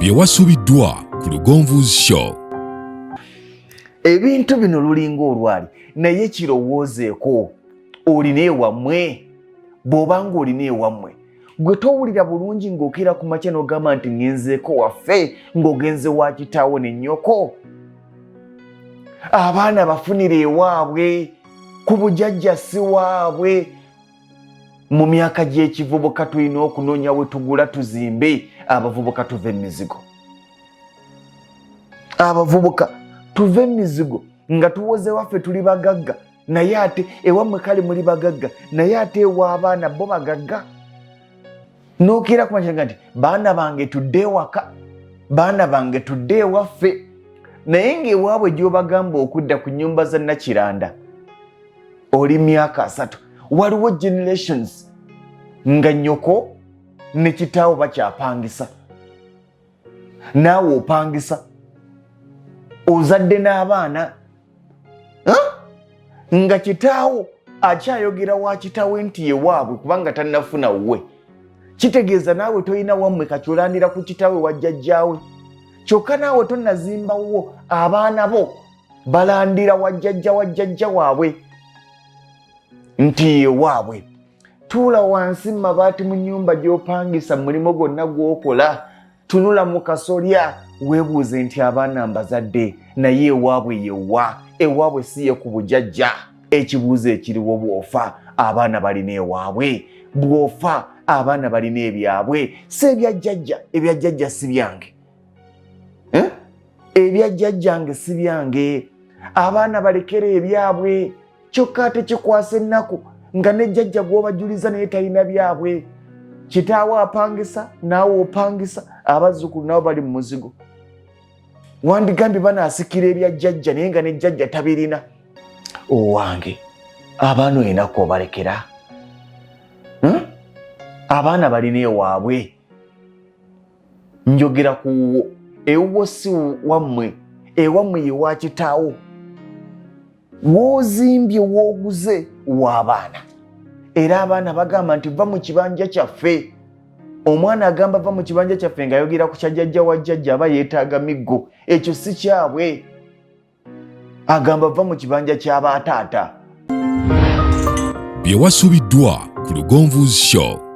Bye wasubiddwa ku Lugonvu's Show. Ebintu bino lulinga olwali, naye kirowoozeeko, olina ewammwe? Bw'oba ng'olina ewammwe, gwe towulira bulungi ng'okeera ku makya n'ogamba nti ŋŋenzeeko waffe, ng'ogenze wa kitaawo ne nnyoko? Abaana bafunire ewaabwe ku bujajja, si waabwe. Mu myaka gy'ekivubuka tulina okunoonya we tugula tuzimbe. Abavubuka, tuva emizigo. Abavubuka, tuva emizigo nga tuwoze waffe tuli bagagga, naye ate ewammwe kale muli bagagga, naye ate ew'abaana bo bagagga. Nokeera kumakyaga nti baana bange, tudde ewaka, baana bange, tudde ewaffe, naye ng'ewaabwe gy'obagamba okudda ku nyumba za Nakiranda oli myaka 30. Waliwo generations nga nnyoko ne kitaawo bakyapangisa, naawe opangisa, ozadde n'abaana nga kitaawo akyayogera wa kitaawe nti yewaabwe, kubanga tannafuna wuwe. Kitegeeza naawe tolina wammwe, kakyolandira ku kitaawe wajjajjaawe. Kyokka naawe tonnazimbawo, abaana bo balandira wajjajja wajjajja waabwe nti yewaabwe. Tuula wansi mu mabaati mu nnyumba gy'opangisa, mulimu gwonna gw'okola, tunula mu kasolya, weebuuze nti abaana mbazadde, naye ewaabwe yewa? Ewaabwe si ye ku bujajja. Ekibuuzo ekiriwo, bw'ofa abaana balina ewaabwe? Bw'ofa abaana balina ebyabwe, si ebyajjajja? Ebyajjajja si byange, eh? Ebyajjajjange si byange. Abaana balekere ebyabwe. Kyokka ate kikwasa ennaku nga ne jjajja gw'obajuliza naye talina byabwe. Kitaawe apangisa, naawe opangisa, abazzukulu nabo bali mu muzigo. Wandigambye banaasikira ebya jjajja, naye nga ne jjajja tabirina. Owange, abaana olinaku obalekera, Abaana balina ewaabwe? Njogera ku wuwo. Ewuwo si wammwe, ewammwe ye wa kitaawo. Woozimbye, wooguze w'abaana, era abaana bagamba nti va mu kibanja kyaffe. Omwana agamba va mu kibanja kyaffe ng'ayogera ku kyajjajja wa jjajja, aba yeetaaga miggo. Ekyo si kyabwe. Agamba va mu kibanja ky'abaataata. Bye wasubiddwa ku Lugonvu's Show.